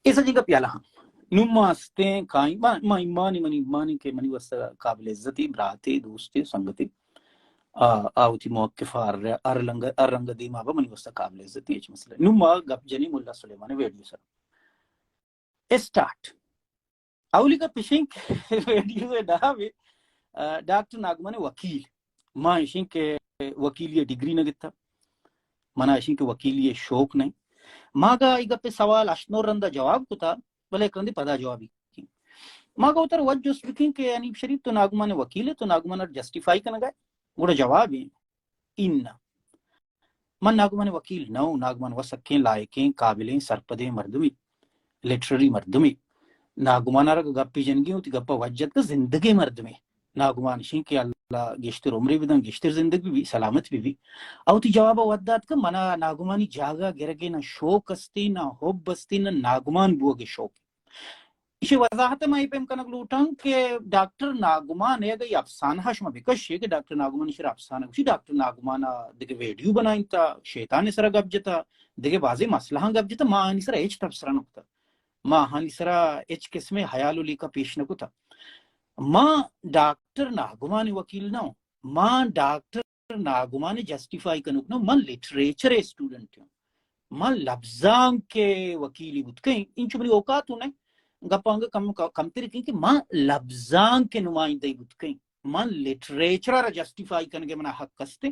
اے سجیں گپ یلہ ہاں۔ نوں ما استیں کائیں، ما، ما ایمانی، منی ایمانی کہ منی واسطہ قابل عزتی، براتے، دوستے، سنگتے۔ آ، آ وتی موقف ءَ ہر، ہر لنگ، ہر رنگ دیما بہ منی واسطہ قابل عزتی، ہچ مسئلہ۔ نوں ما گپ جنیں ملا سلیمان ویڈیو سر۔ اسٹارٹ۔ اولی گپ اشیں کہ ویڈیو ءِ نام ءَ، آ، ڈاکٹر ناگمان وکیل۔ ما اشیں کہ وکیلی ءِ ڈگری نہ گتا۔ منا اشیں کہ وکیلی ءِ شوق نہیں۔ ما گا ای گپ ءِ سوال ہشت نو رندا جواب کتا، بلے یک رندے پدا جوابی کی۔ ما گا وتر وجہ جست بکیں کہ حنیف شریف تو ناگمان وکیل ہے، تو ناگمان جسٹیفائی کنگا ہے؟ گڑا جواب ہے، اناں۔ من ناگمان وکیل نہ اوں، ناگمان و سکیں لائقیں، قابلیں، سرپدیں مردمے، لٹریری مردمے۔ ناگمان ءَ را گپے جنگی اوں، وتی گپ ءَ وجہ اتک، زندگیں مردمے۔ ناگمان شیں کہ اللہ گیشتر عمرے بدن، گیشتر زندگ be, be, Salamat be, be. او وتی جواب ءَ وت دات کہ منا ناگمانی جاگہ گرگے نہ شوق استی، نہ حب استی، نہ ناگمان بوگے شوق۔ ایشی وضاحت ءَ من اے پیم کنگ لوٹاں کہ ڈاکٹر ناگمان ءِ اگہ اے افسانہ ءَ شما بکشے کہ ڈاکٹر ناگمان ایشرا افسانہ گوشی، ڈاکٹر ناگمان ءَ دگہ ویڈیو بنائینتا، شیطان ءِ سرا گپ جتا، دگہ بازیں مسئلہاں گپ جتا، ما آہانی سرا ہچ تبصرہ نہ کتا۔ ما آہانی سرا ہچ قسمیں حیال و لیکہ پیش نہ کتا۔ ما ڈاکٹر ناگمان وکیل نہ اوں۔ ما ڈاکٹر ناگمان جسٹیفائی کنوک نہ اوں، من لٹریچر اسٹوڈنٹ اوں۔ من لبزانک وکیلی بوتکیں، انچو منی اوقات ہوں نہ، گپاں کم، کمتر کیں کہ من لبزانک نمائندہ بوتکیں۔ من لٹریچر را جسٹیفائی کنگے منا حق استے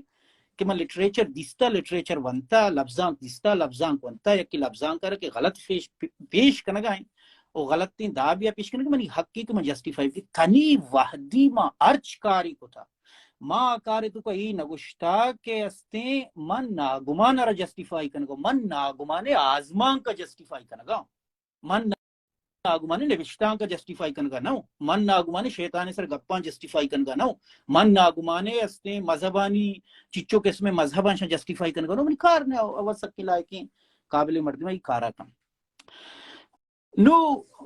کہ من لٹریچر دیستا، لٹریچر ونتا، لبزانک دیستا، لبزانک ونتا، یکی لبزانک را کہ غلط پیش، پیش کنگا ہیں، او غلطیں دابیا پیش کنگے منی حق ہے کہ من جسٹیفائی بی۔ تنی وحدی ما ہرچ کاری کتا، ما آ کار ءِ توکا اے نہ گوشتا کہ استیں من ناگمان ءَ را جسٹیفائی کنگا، من ناگمان ءِ آزمانک ءَ جسٹیفائی کنگا۔ من ناگمان ءِ نبشتانک ءَ جسٹیفائی کنگا نہ اوں۔ من ناگمان ءِ شیطان ءِ سر گپاں جسٹیفائی کنگا نہ اوں۔ من ناگمان ءِ استیں مذہبانی چچو قسم ءِ مذہباں شاں جسٹیفائی کنگا نہ اوں۔ منی کار نہ، اول سکیں لائقیں قابل مردم ءَ اے کارا کن۔ نو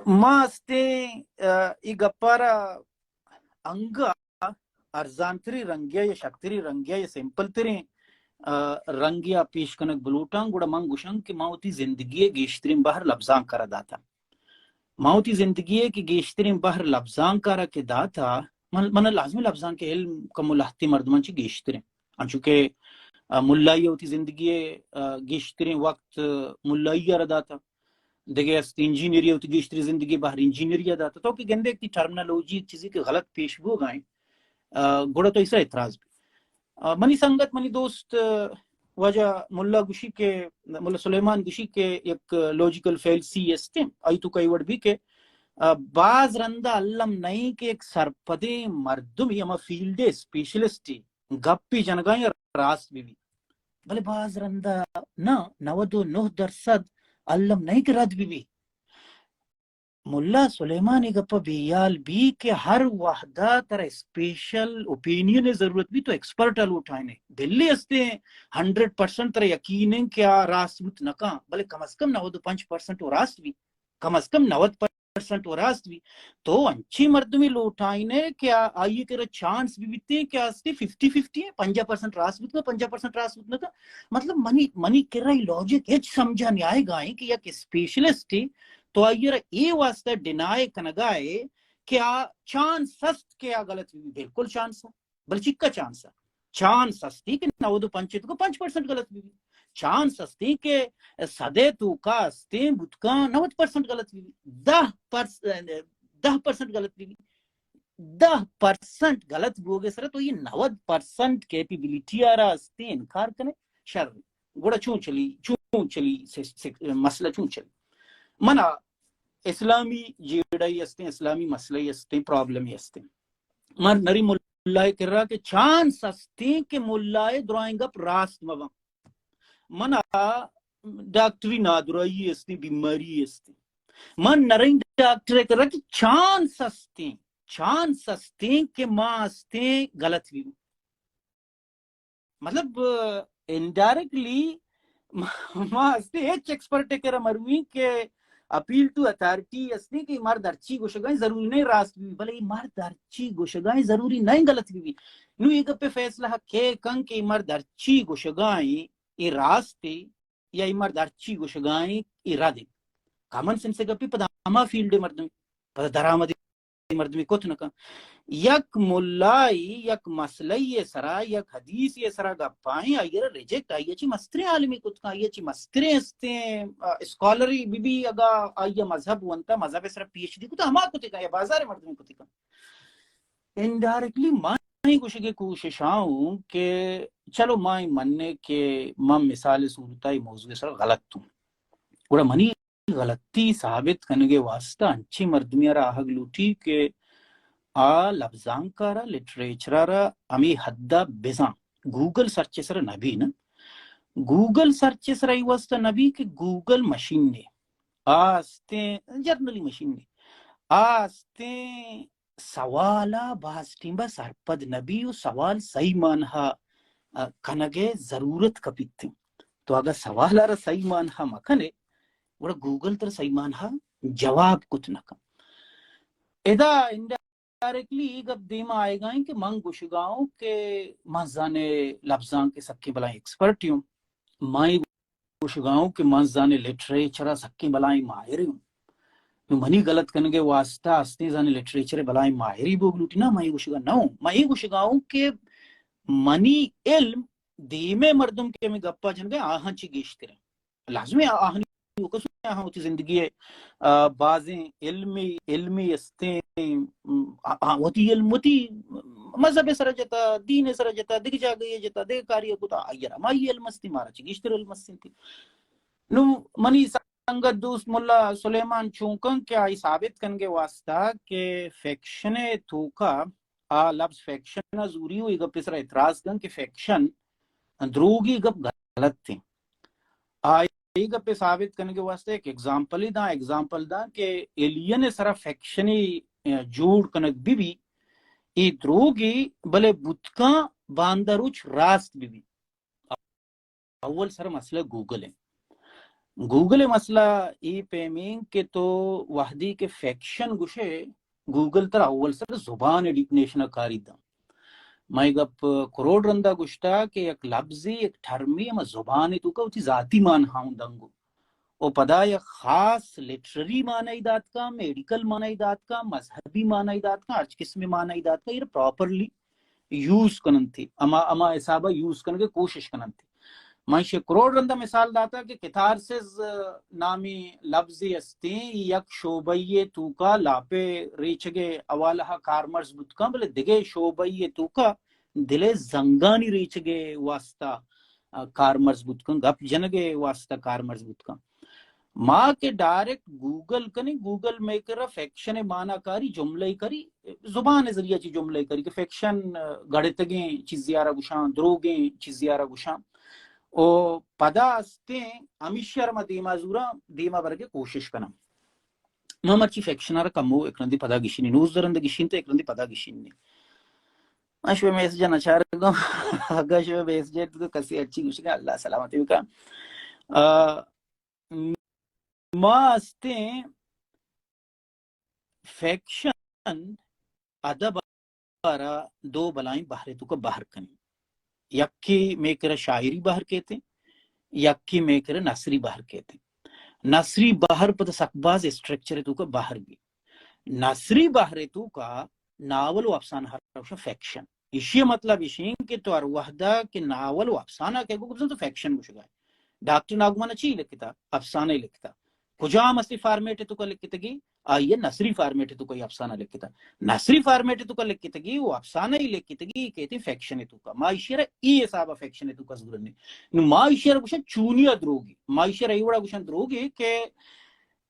ما استیں، آ، اے گپارا انگا ارزانتریں رنگیا یا شرتریں رنگیا یا سمپل تریں، آ، رنگیا پیش کنگ بلوٹاں، گڑا من گوشاں کہ ما وتی زندگی ءِ گیشتریں بہر لبزانک ءَ را داتا۔ ما وتی زندگی ءِ کہ گیشتریں بہر لبزانک ءَ را کہ داتا، من، من لازمی لبزانک ءِ علم کم و لہتے مردماں چہ گیشتریں۔ انچو کہ، آ، ملائی ءَ وتی زندگی ءِ، آ، گیشتریں وقت ملائی ءَ را داتا۔ دگہ است انجینئری ءَ وتی گیشتری زندگی بہر انجینئری ءَ داتا۔ تو کہ گندے کہ ٹرمنالوجی چیزے کہ غلط پیش بوگ ءَ ایں، آ، گڑا تو ایسا اعتراض بی۔ آ، منی سنگت، منی دوست، آ، واجہ ملا گوشی کہ، ملا سلیمان گوشی کہ یک لاجیکل فیلسی است، آئی توکا اے وڑ بی کہ، آ، باز رندا الم نہیں کہ یک سرپدیں مردمے ہما فیلڈ ءِ اسپیشلسٹ گپے جنگا ایں راست بی بی۔ بلے باز رندا نہ، نود و نہ درسد الم نہیں کہ رد بی بی۔ ملا سلیمان اے گپا بے ہیال بی کہ ہر وہدا ترا اسپیشل اوپینین ءِ ضرورت بی تو ایکسپرٹ ءَ لوٹائینے۔ بلے استیں ہنڈریڈ پرسنٹ ترا یقین ایں کہ آ راست بوت نہ کن، بلے کم از کم نود و پنچ پرسنٹ او راست بی۔ کم از کم نود پرسنٹ و راست بی۔ تو انچیں مردمے لوٹائینے کہ آ، آئی ءِ کرا چانس بہ بیتیں کہ آ استے ففٹی ففٹی ایں، پنجاہ پرسنٹ راست بوت نہ، پنجاہ پرسنٹ راست بوت نہ کن۔ مطلب منی، منی کرا اے لاجک ہچ سمجھا نیائیگا ایں کہ یک اسپیشلسٹے تو آئی ءَ را اے واسطہ ڈینائی کنگا ئے کہ آ چانس است کہ آ غلط بی، بالکل چانس است۔ بلے چکا چانس ءَ؟ چانس استیں کہ نود و پنچ ءِ توکا پنچ پرسنٹ غلط بہ بی۔ چانس استیں کہ سد ءِ توکا استیں بوتکاں نود پرسنٹ غلط بہ بی۔ دہ پرس-، دہ پرسنٹ غلط بہ بی۔ دہ پرسنٹ غلط بوگ ءِ سرا تو اے نود پرسنٹ کیپیبلٹی ءَ را استیں انکار کنے، شر۔ گڑا چون چلی، چون چلی، س-، س-، مسئلہ چون چلی؟ منا اسلامی جیڑہ ای استیں، اسلامی مسئلہ ای استیں، پرابلم ای استیں۔ من نری ملا ءِ کرا کہ چانس استیں کہ ملا ءِ درائیں گپ راست مہ باں۔ منا ڈاکٹری نادراہی استیں، بیماری استیں۔ من نریں ڈاکٹر ءِ کرا کہ چانس استیں، چانس استیں کہ ما استیں غلط بی۔ مطلب، انڈائریکٹلی ما استیں ہچ ایکسپرٹ ءِ کرا مرویں کہ اپیل ٹو اتھارٹی استیں کہ مرد ہرچی گوشگائیں ضروری نہیں راست بی، بلے اے مرد ہرچی گوشگائیں ضروری نہیں غلط بی۔ نو اے گپ ءِ فیصلہ کئے کن کہ اے مرد ہرچی گوشگائیں اے راست ایں یا اے مرد ہرچی گوشگائیں اے رد ایں؟ کامن سینس ءِ گپے، پدا ہما فیلڈ ءِ مردم، پدا درآمدی مردمے کت نہ کن۔ یک ملائی یک مسئلہ ءِ سرا، یک حدیث ءِ سرا گپائیں، آئی ءَ را ریجیکٹ، آئی ءَ چی مستریں عالمے کت کن، آئی ءَ چی مستریں استیں، آ، اسکالرے بی بی، اگا آئی ءَ مذہب ونتا، مذہب ءِ سرا پی ایچ ڈی کتا، ہما کت کن، یا بازار ءِ مردمے کت کن۔ انڈائریکٹلی ما اے گوشگ ءِ کوشش ءَ اوں کہ چلو ما اے منیں کہ من مثال ءِ صورت ءَ اے موضوع ءِ سرا غلط اوں۔ گڑا منی غلطی ثابت کنگ ءِ واستہ انچیں مردمے ءَ را آہگ لوٹی کہ آ لبزانک ءَ را، لٹریچر ءَ را ہمے حد ءَ بزاں، گوگل سرچ ءِ سرا نہ بی نا۔ گوگل سرچ ءِ سرا اے واستہ نہ بی کہ گوگل مشینے، آ استیں جرنلی مشینے، آ استیں سوال ءَ باز ٹیم ءَ سرپد نہ بی و سوال صحیح مانہا، آ، کنگ ءِ ضرورت کپیت۔ تو اگاں سوال ءَ را صحیح مانہا مہ کنے، گڑا گوگل ترا صحیح مانہا جواب کت نہ کن۔ ادا انڈائریکٹلی اے گپ دیما آئیگا ایں کہ من گوشگا اوں کہ من زانے لبزانک ءِ سکیں بلائیں ایکسپرٹے اوں۔ من اے گوشگا اوں کہ من زانے لٹریچر ءِ سکیں بلائیں ماہرے اوں۔ نوں منی غلط کنگ ءِ واستہ استیں زانے لٹریچر ءِ بلائیں ماہرے بوگ لوٹی۔ نا، من اے گوشگا نہ اوں۔ من اے گوشگا اوں کہ منی علم دیمے مردم کہ ہمے گپا جنگ ءَ آہاں چی گیشتر ایں۔ لازمی آ-، آہانی وکس آہاں وتی زندگی ءِ، آ، بازیں علمی، علمی استیں، م، آ-، آ-، وتی علم وتی مذہب ءِ سرا جتا، دین ءِ سرا جتا، دگہ جاگہے جتا، دگہ کارے کتا، آئی ءَ را ہمائی علم استیں، مارا چی گیشتر علم استیں۔ نوں منی سنگت دوست ملا سلیمان چونکاں کہ آئی ثابت کنگ ءِ واستہ کہ فکشن ءِ توکا آ لبز فکشن ءَ زوری و اے گپ ءِ سرا اعتراض کن کہ فکشن دروگی گپ غلط ایں۔ آ اے گپ ءِ ثابت کنگ ءِ واستہ یک ایگزامپلے داں، ایگزامپل داں کہ ایلین ءِ سرا فکشنے، اے، جوڑ کنگ بہ بی، اے دروگے، بلے بوتکاں باندا روچ راست بہ بی۔ اول سر مسئلہ گوگل ایں۔ گوگل ءِ مسئلہ اے پیمیں کہ تو وہدے کہ فکشن گوشے، گوگل ترا اول سر زبان ءِ ڈیفینیشن ءَ کاری داں۔ من اے گپ کروڑ رندا گوشتا کہ یک لبزے، یک ٹرمے ہما زبان ءِ توکا وتی ذاتی مانہا اوں دنگو۔ و پدا یک خاص لٹریری معنی دات کن، میڈیکل معنی دات کن، مذہبی معنی دات کن، ہرچ قسم معنی دات کن، ایر پراپرلی یوز کننتی، اما، اما حسابا یوز کنگ ءِ کوشش کننتی۔ من شے کروڑ رندا مثال داتا کہ کتارسز نامی لبزے استیں، یک شعبہ ءِ توکا لاپے ریچگ ءِ حوالہ ءَ کارمرز بوت کن، بلے دگہ شعبہ ءِ توکا دل ءِ زنگانی ریچگ ءِ واستہ، آ، کارمرز بوت کن، گپ جنگ ءِ واستہ کارمرز بوت کن۔ ما کہ ڈائریکٹ گوگل کنیں، گوگل مئے کرا فکشن ءِ معنی کاری، جملہ کاری، زبان ءِ ذریعہ چی جملہ کاری کہ فکشن، آ، گڑتگیں چیزے ءَ را گوشاں، دروگیں چیزے ءَ را گوشاں۔ او پدا استیں ہمیشی ءَ را ما دیما زوراں، دیما برگ ءِ کوشش کناں۔ ما مرچی فکشن ءَ را کمو یک رندے پدا گشینی، نوزدہ رند گشینتے یک رندے پدا گشینی۔ ما شما میسج نہ چارگا، اگا شما میسج تو کسی اچھی گوشگا، اللہ سلامتی بکا۔ آ، ما استیں فکشن ادب ءَ را دو بلائیں بہر ءِ توکا بہر کنیں۔ یکے مئے کرا شاعری بہر کیت، یکے مئے کرا نثری بہر کیت۔ نثری بہر پدا سک باز اسٹرکچر ءِ توکا بہر بی۔ نثری بہر ءِ توکا ناول و افسانہ ءَ را گوشاں فکشن۔ ایشی ءِ مطلب ایش ایں کہ تو ہر وہدا کہ ناول و افسانہ کہ گو بزن تو فکشن گوشگا ئے۔ ڈاکٹر ناگمان ءَ چی لکھتا؟ افسانہ لکھتا۔ کجام اصلی فارمیٹ ءِ توکا لکھتگی؟ آئی ءَ نثری فارمیٹ ءِ توکا اے افسانہ لکھتا۔ نثری فارمیٹ ءِ توکا لکھتگی و افسانہ ای لکھتگی کہ تی فکشن ءِ توکا۔ ما ایشی ءَ را اے حساب ءَ فکشن ءِ توکا زورنے۔ نو ما ایشی ءَ را گوشن چونیا دروگی۔ ما ایشی ءَ را اے وڑا گوشن دروگی کہ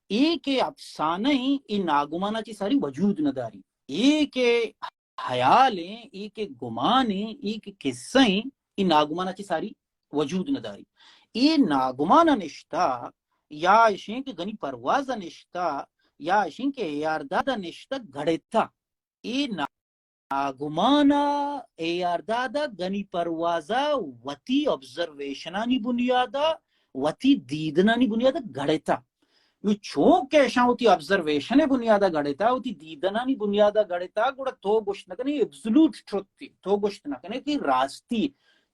اے کہ افسانہ ایں، اے ناگمان ءَ چہ ساری وجود نہ داری۔ اے کہ حیال ایں، اے کہ گمان ایں، اے کہ قصہ ایں، اے ناگمان ءَ چہ ساری وجود نہ داری۔ اے ناگمان ءَ نشتہ یا اشیں کہ گنی پرواز ءَ نشتہ یا اشیں کہ اے آر داد ءَ نشتہ گڑتہ۔ اے ناگمان ءَ اے آر داد ءَ گنی پرواز ءَ وتی آبزرویشنانی بنیاد ءَ، وتی دیدنانی بنیاد ءَ گڑتہ۔ نو چونکہ اشاں وتی آبزرویشن ءِ بنیاد ءَ گڑتہ، وتی دیدنانی بنیاد ءَ گڑتہ، گڑا تو گوشت نہ کنے ایبسولوٹ ٹروتھ، تو گوشت نہ کنے کہ راستی،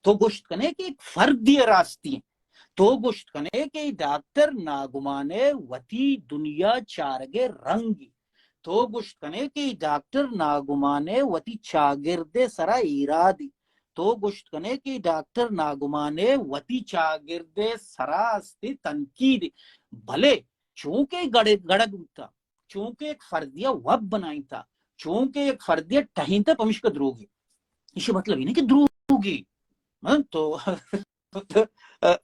تو گوشت کنے کہ یک فردے ءِ راستی۔ تو گوشت کنے کہ ڈاکٹر ناگمان ءِ وتی دنیا چارگ ءِ رنگی۔ تو گوشت کنے کہ ڈاکٹر ناگمان ءِ وتی چاگرد ءِ سرا ایرادی۔ تو گوشت کنے کہ ڈاکٹر ناگمان ءِ وتی چاگرد ءِ سرا است تنقید۔ بلے چونکہ گڑ-، گڑگ بوتا، چونکہ یک فردیا وب بنائینتا، چونکہ یک فردیا ٹہینتا، پمشکا دروگی۔ ایشی مطلب اینہ کہ دروگی۔ ہاں، تو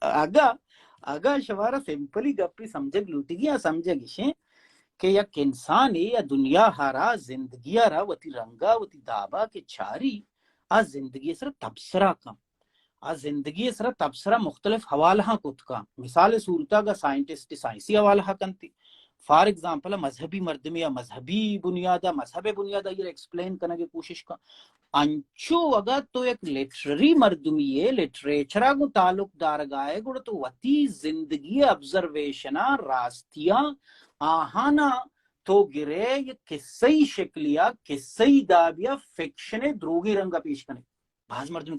اگا، اگا شمارا سمپلی گپی سمجھگ لوٹگی، آ سمجھگ اشیں کہ یک انسانے یا دنیا ہرا زندگی را وتی رنگا، وتی دابا کہ چاری، آ زندگی سرا تبصرہ کن۔ آ زندگی سرا تبصرہ مختلف حوالہاں کت کن۔ مثال صورتا اگا سائنٹسٹ سائنسی حوالہ کنتی، فار ایگزامپل، مذہبی مردمے یا مذہبی بنیادا، مذہب بنیادا یہ ایکسپلین کنگ ءِ کوشش کن۔ انچو اگاں تو یک لٹرری مردمے ئے، لٹریچرا گوں تعلق دارگا ئے، گڑا تو وتی زندگی ءِ آبزرویشناں، راستیاں، آہاناں تو گرے یک قصہی شکلیا، قصہی دابیا، فکشن ءِ دروگیں رنگا پیش کنے۔ باز مردم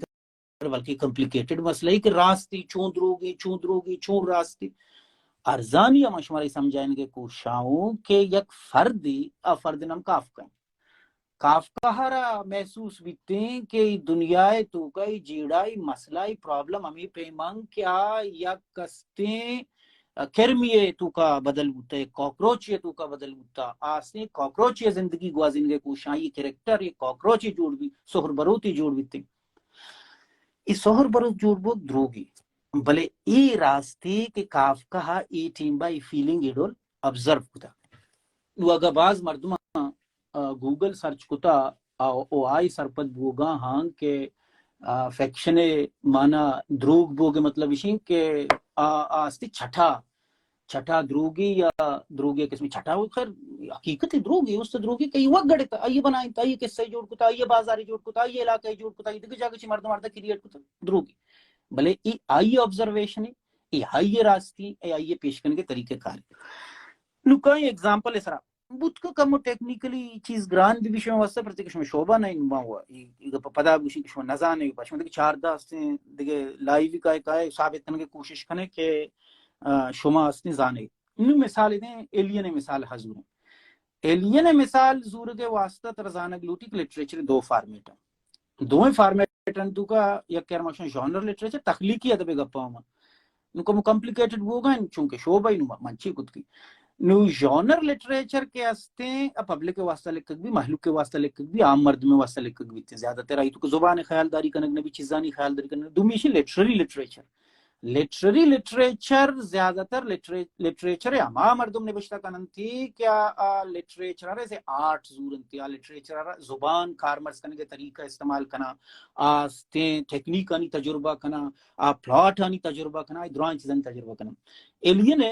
بلکہ کمپلیکیٹڈ مسئلہ ای کہ راستی چون دروگی، چون دروگی، چون راستی۔ ارزانی ہم شمارا سمجھائینگ ءِ کوشاں اوں کہ یک فردی، آ فرد نام کافکا ایں۔ کافکا را محسوس بیتیں کہ ای دنیا ءِ توکا ای جیڑہ، ای مسئلہ، ای پرابلم ہمے پیمن کہ آ یک کستیں کرمی ءِ توکا بدل بوتا، یک کاکروچے ءِ توکا بدل بوتا، آ استیں کاکروچے ءِ زندگی گوازینگ ءِ کوشاں، ای کریکٹر یک کاکروچے جوڑ بی، سہر بروتے جوڑ بیتیں۔ ای سہر بروت جوڑ بوگ دروگی، بلے ای راستی کہ کافکا ای ٹیم با ای فیلنگ ای ڈول آبزرو کتا۔ نو اگا باز مردم، آ، گوگل سرچ کتا، آ، او آئی سرپد بوگا ہاں کہ، آ، فکشن ءِ مانا دروگ بوگ ءِ مطلب اشیں کہ آ، آ استی چھٹا، چھٹا دروگی یا دروگی قسمی چھٹا، وہ خیر حقیقت دروگی، است دروگی کہ ای وگڑتا، ای بنائینتا، ای قصہ جوڑ کتا، ای بازاری جوڑ کتا، ای علاقہ جوڑ کتا، ای دگہ جاگہ چی مردم مردہ کریئیٹ کتا، دروگی۔ بلے ای آئی آبزرویشن ہے، ای آئی راستی، ای آئی پیش کنگ ءِ طریقہ کار۔ نو کئی ایگزامپل سرا بوت کہ کمو ٹیکنیکلی چیز گران بی، بی شما واسطہ، پرچہ کہ شما شعبہ نہ انت، ما ہوا ای، ای گپ پدا گوشیں کہ شما نزانے، پہ شما دگہ چاردہ ہستیں، دگہ لائیو کائے کائے ثابت کنگ ءِ کوشش کنے کہ، آ، شما ہستیں زانے۔ نو مثال دیں، ایلین ءِ مثال حضور۔ ایلین ءِ مثال زورگ ءِ واسطہ ترا زانگ لوٹی کہ لٹریچر دو فارمیٹ ہیں۔ دوئیں فارمیٹ انت توکا یک کر ماشاں ژانر لٹریچر، تخلیقی ادب ءِ گپا ہم۔ نو کم کمپلیکیٹڈ بوگا انت، چونکہ شعبہ نو من چی کت کی۔ نو ژانر لٹریچر کہ استیں، ا پبلک ءِ واسطہ لکھگ بی، مہلوک ءِ واسطہ لکھگ بی، عام مردم ءِ واسطہ لکھگ بی، زیادہ تر آئی توکا زبان ءِ خیال داری کنگ نبی، چیزانی خیال داری کنگ۔ دومی شی لٹرری لٹریچر۔ لٹرری لٹریچر زیادہ تر لٹرے-، لٹریچر ءِ ہما مردم نبشتہ کننتی کہ آ، آ لٹریچر ءَ ایز اے آرٹ زورنتی، آ لٹریچر ءَ زبان کارمرز کنگ ءِ طریقہ استعمال کناں، آ استیں ٹیکنیکانی تجربہ کناں، آ پلاٹانی تجربہ کناں، آ درائیں چیزانی تجربہ کناں۔ ایلین ءِ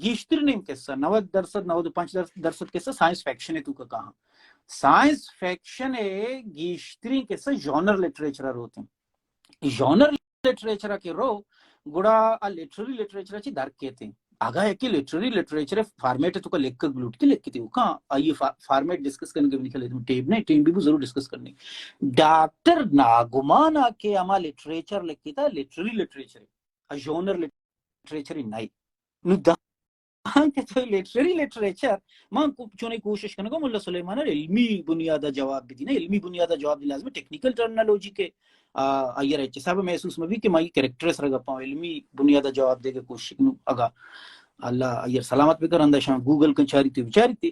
گیشتر نیم قصہ، نود درصد، نود و پنچ درصد قصہ سائنس فکشن ءِ توکا کاہاں۔ سائنس فکشن ءِ گیشتریں قصہ ژانر لٹریچر ءَ روتیں۔ ژانر لٹریچر ءَ کہ رو، گڑا آ لٹرری لٹریچر ءَ چی در کیتیں۔ اگاں یکے لٹرری لٹریچر ءِ فارمیٹ ءِ توکا لکھگ لوٹتی، لکھتی، او کاں آئی فا-، فارمیٹ ڈسکس کنگ ءِ بنی کلے، ٹیم نہیں، ٹیم بھی ضرور ڈسکس کرنے۔ ڈاکٹر ناگمان ءَ کہ ہما لٹریچر لکھتا، لٹرری لٹریچر، آ ژانر لٹریچر نہیں۔ نو دا ہاں کہ تو لٹرری لٹریچر، من کو-، چونیں کوشش کنگا ملا سلیمان ءَ علمی بنیاد ءَ جواب بدی، نہ علمی بنیاد ءَ جواب دی، لازم ٹیکنیکل ٹرمنالوجی کہ، آ، آئی ءَ را چہ سبب محسوس مبی کہ ما یہ کریکٹر ءِ سرا گپاں، علمی بنیاد ءَ جواب دے کہ کوشش کنوں۔ اگا اللہ آئی ءَ را سلامت بکر، رندا شاں گوگل کن چاری تے بچاری تے۔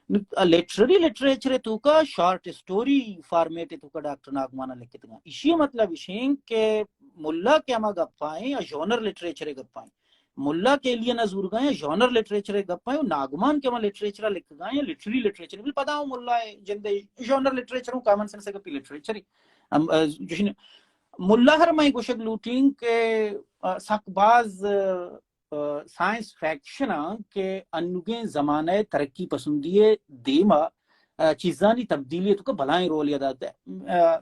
نو، آ، لٹرری لٹریچر ءِ توکا شارٹ اسٹوری فارمیٹ ءِ توکا ڈاکٹر ناگمان ءَ لکھتگاں۔ ایشی ءِ مطلب ایشیں کہ ملا کہ ہما گپائیں، آ ژانر لٹریچر ءِ گپائیں۔ ملا کہ ایلین ءَ زورگا ایں، ژانر لٹریچر ءِ گپ ءَ، ناگمان کہ ہما لٹریچر ءَ لکھگا ایں، لٹرری لٹریچر، بل پدا ہوں ملا ءِ جند ءِ ژانر لٹریچر ہوں، کامن سینس ءِ گپی لٹریچر ہی۔ ہم، آ، جوشن ملا ہر میں گوشگ لوٹیں کہ، آ، سک باز، آ، سائنس فکشن آں کہ انوگیں زمانہ ءِ ترقی پسندی ءِ دیما آ، چیزانی تبدیلی ءِ توکا بلائیں رولے ادا کتہ۔ آ،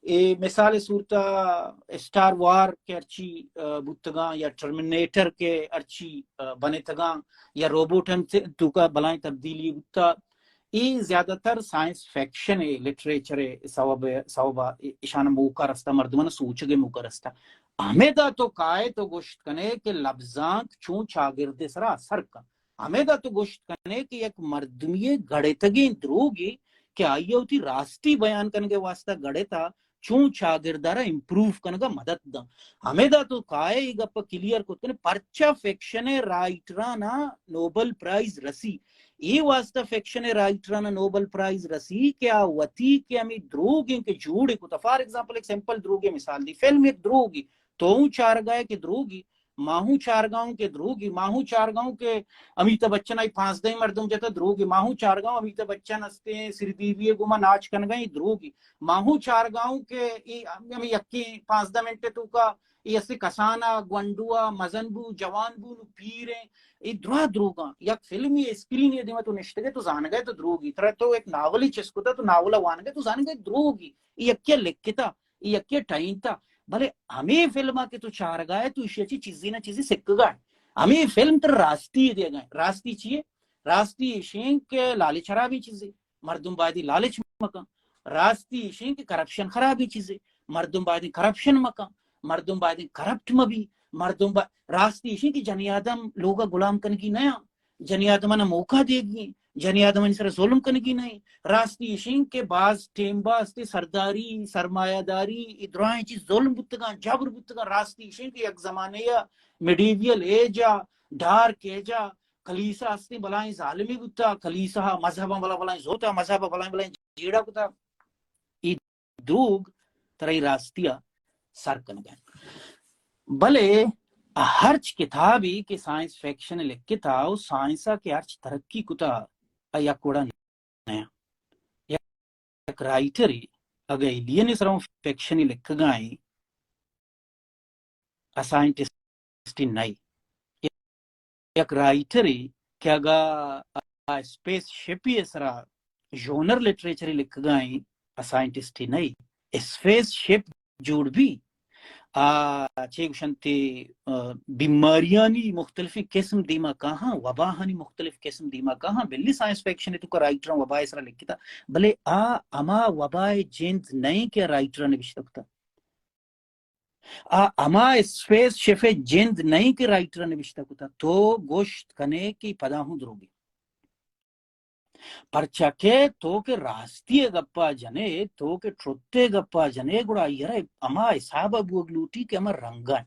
اے مثال ءِ صورت ءَ اسٹار وار کہ ہرچی، آ، بوتگاں یا ٹرمینیٹر کہ ہرچی، آ، بنتگاں یا روبوٹ ءِ توکا بلائیں تبدیلی بوتہ۔ اے زیادہ تر سائنس فکشن ءِ لٹریچر ءِ سوب، سوب ءَ اشان ءَ موقع رستہ، مردمان ءَ سوچگ ءِ موقع رستہ۔ ہمدا تو کائے تو گوشت کنے کہ لبزانک چون چاگردے سرا اثر کن۔ ہمدا تو گوشت کنے کہ یک مردمی گڑتگیں دروگے کہ آئی وتی راستی بیان کنگے واسطہ گڑتا چون چاگردارا امپروو کنگا مدد داں۔ ہمدا تو کائے ای گپ کلیئر کت کنے، پرچا فکشن رائٹرانا نوبل پرائز رسی؟ اے واسطہ فکشن رائٹرانا نوبل پرائز رسی کہ آ وتی کہ ہمیں دروگیں کہ جوڑے کتا، فار ایگزامپل، ایک سمپل دروگے مثال دی، فلم ایک دروگی، تو ہوں چارگائے کہ دروگی، ما ہوں چارگاؤں کہ دروگی، ما ہوں چارگاؤں کہ امیتابھ بچن آئی پانزدہ مردم جتا، دروگی، ما ہوں چارگاؤں امیتابھ بچن ہستے سری دیوی گما ناچ کنگا، یہ دروگی، ما ہوں چارگاؤں کہ اے ہمیں یکی پانزدہ منٹ تو کا اے اسے کسانا گونڈوا مزن بو، جوان بو، نو پیر ہیں، اے درا دروگاں۔ یک فلمی اسکرین دیما تو نشتگے تو زانگے تو دروگی، ترا تو ایک ناولی چسکتا تو ناولا وانگے تو زانگے دروگی، اے یکیا لکھتا، اے یکیا ٹائنتا۔ بلے ہمیں فلما کہ تو چارگائے تو اشیا چی چیزی نہ چیزی سکگائے۔ ہمیں فلم تر راستی دیگائے۔ راستی چیئے؟ راستی اشیں کہ لالچ خرابیں چیزے، مردم بایدیں لالچ مکن۔ راستی اشیں کہ کرپشن خرابیں چیزے، مردم بایدیں کرپشن مکن، مردم بایدیں کرپٹ مبی، مردم با-، راستی اشیں کہ جنی آدم لوگا غلام کنگی نیاں، جنی آدمانا موقع دیگی، جنی آدمانی سر ظلم کنگی نہیں۔ راستی اشیں کہ باز ٹیم باستے سرداری، سرمایہ داری، ای درائیں چیز ظلم بوتگاں، جبر بوتگاں۔ راستی اشیں کہ یک زمانے یا میڈیویل ایجا، ڈارک ایجا، کلیسا ہستیں بلائیں ظالمی بوتا، کلیسا مذہباں بلا بلائیں زوتا، مذہب بلائیں بلائیں جیڑا کتا۔ ای دروگ ترا ای راستیا سر کنگا۔ بلے ہرچ کتابی کہ سائنس فکشن لکھتا و سائنسا کہ ہرچ ترقی کتا، آ یک وڑا نیا۔ یک رائٹرے اگہ ایلین سرا فکشن لکھگائیں، آ سائنٹسٹ نئی۔ یک رائٹرے کہ اگہ آ اسپیس شپی سرا ژونر لٹریچر لکھگائیں، آ سائنٹسٹ نئی۔ اسپیس شپ جوڑ بی، آ چے گوشنتے، آ، بیماریانی مختلفیں قسم دیما کاہاں، وباہانی مختلف قسم دیما کاہاں، بلی سائنس فکشن تو کا رائٹراں وبائے سرا لکھتا، بلے آ ہما وبائے جند نئیں کہ رائٹراں نبشتہ کتا۔ آ ہما اسپیس شپ جند نئیں کہ رائٹراں نبشتہ کتا۔ تو گوشت کنے کہ پدا ہوں دروگی۔ پرچا کہ تو کہ راستی گپا جنے، تو کہ ٹروتھ گپا جنے، گڑا یرے ہما حساب بوگ لوٹی کہ ہما رنگا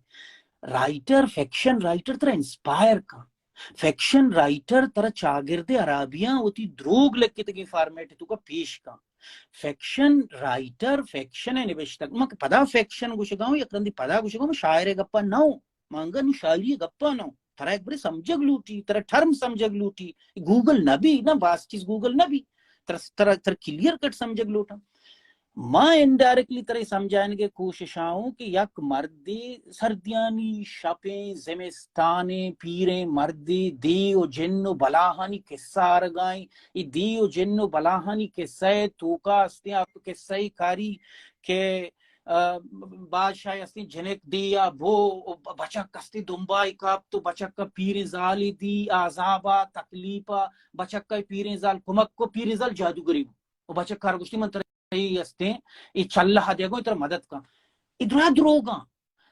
رائٹر، فکشن رائٹر ترا انسپائر کن۔ فکشن رائٹر ترا چاگرد عرابیاں وتی دروگ لکھتگیں فارمیٹ تو کا پیش کن۔ فکشن رائٹر فکشن نبشتگ، من پدا فکشن گوشگاؤں، یک رندی پدا گوشگاؤں، شاعر گپا نہ ہوں، مانگا نو شاعری گپا نہ ہوں۔ ترا یک برے سمجھگ لوٹی، ترا ٹرم سمجھگ لوٹی، گوگل نہ بی، نہ باز چیز گوگل نہ بی، ترا، ترا، ترا کلیئر کٹ سمجھگ لوٹاں۔ ما انڈائریکٹلی ترا سمجھائنگے کوششا ہوں کہ یک مردے سردیانی شپیں، زمستانیں، پیریں مردے، دے و جن و بلاہانی قصہ آرگائیں، ای دے و جن و بلاہانی قصہ توکا استیں، آپ قصہ کاری کہ آ، بادشاہ ہستیں جنک دے یا بو، و بچک ہستیں دنبائی کپت و بچک پیریں زالی دی، عذابا، تکلیفا، بچک پیریں زال کمک کو، پیریں زال جادوگری بو۔ و بچک کار گوشتی من ترا ای ہستیں، ای چلہ دیگو ترا مدد کن۔ ای درا دروگاں۔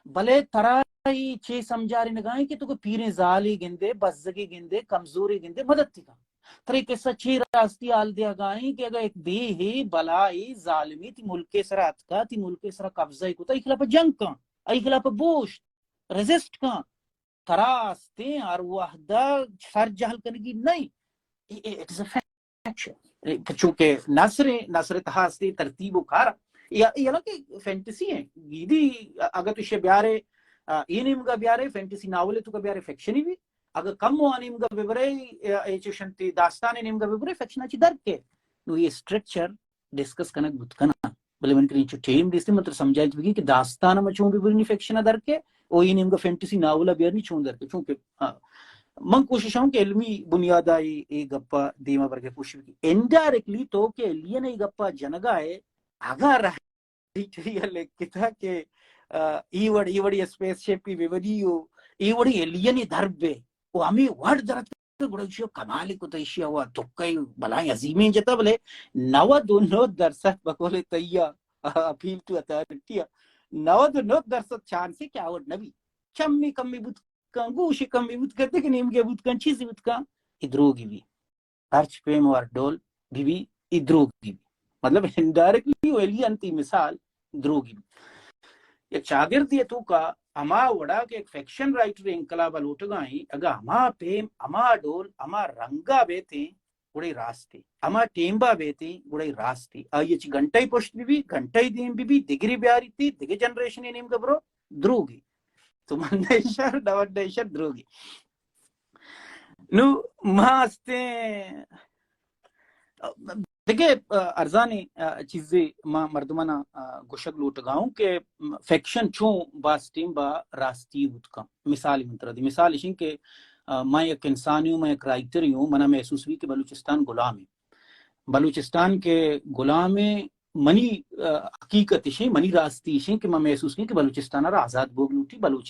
بلے ترا ای چے سمجھارینگائیں کہ تو کو پیریں زالی گندے، بزگی گندے، کمزوری گندے، مدد تی کن۔ ترے قصہ چے راستی حال دیگائیں کہ اگہ ایک دے ہے بلائی ظالمی تی ملک سرا اتکا، تی ملک سرا قبضہ کتا، ای خلاف جنگ کن، ای خلاف بوشت، ریزسٹ کن، ترا استیں ہر وحدہ سر جہل کنگی نہیں۔ اے، اے، it is a fact۔ چونکہ نثر، نثر تہا استیں ترتیب و کار، یا، یا کہ فینٹسی ہیں، گیدی اگہ تو شے بیارے، آ، اے نیمگا بیارے، فینٹسی ناول تو کا بیارے، فکشنی بھی، اگہ کم و آ نیمگا ببرے، اے چوشنتی داستان نیمگا ببرے، فکشن چی درکے۔ نو یہ اسٹرکچر ڈسکس کنگ بوت کنا۔ بلے من کریں چو ٹیم دیستے من تر سمجھائیت بگی کہ داستان ما چون ببرنی فکشن درکے، او یہ نیمگا فینٹسی ناول بیارنی چون درکے۔ چونکہ، آ، من کوشش ہوں کہ علمی بنیاد آئی اے گپا دیما برگے کوشش بگی۔ انڈائریکٹلی تو کہ الین اے گپا جنگا ہے، اگہ رہ ٹی ٹی ء لکھتا کہ، آ، ای وڑ، ای وڑی اسپیس شپ ای ببری و ای وڑی ایلین ای در بے و ہمیں وڑ درت گڑا ایشی کمال کت، ایشی و تکئی بلائیں عظیمیں جتا، بلے نود و نو درصد بقول تیا اپیل ٹو اتھارٹی ء نود و نو درصد چانس ہے کہ آوڈ نہ بی۔ چمی کمی بوت کن، گوشی کمی بوت کن، دگہ نیمگے بوت کن، چیزی بوت کن، اے دروگی بی۔ ہرچ پیم و ہر ڈول بی بی، اے دروگی بی۔ مطلب انڈائریکٹلی ویلی انتی مثال دروگی بی۔ یک چاگردے توکا ہما وڑا کہ یک فکشن رائٹر انقلاب ء لوٹگا ایں، اگاں ہما پیم، ہما ڈول، ہما رنگا بیتیں، گڑے راستی۔ ہما ٹیمبا بیتیں، گڑے راستی۔ آئی چی گھنٹہ پشت بی بی، گھنٹہ دیم بی بی، دگری بیاریتی، دگہ جنریشن نیمگا برو، دروگی۔ تو من نہ شر، نہ من نہ شر، دروگی۔ نو ما استیں دگہ، آ، ارزانیں، آ، چیزے ما مردمانا، آ، گوشگ لوٹگا اوں کہ فکشن چون باز ٹیم با راستی بوت کن۔ مثال من ترا دی، مثال اشیں کہ، آ، ما یک انسانی ہوں، ما یک رائٹر ہوں، منا محسوس بی کہ بلوچستان غلام ہے۔ بلوچستان کہ غلام ہے، منی، آ، حقیقت اشیں، منی راستی اشیں کہ ما محسوس بی کہ بلوچستان را آزاد بوگ لوٹی، بلوچستان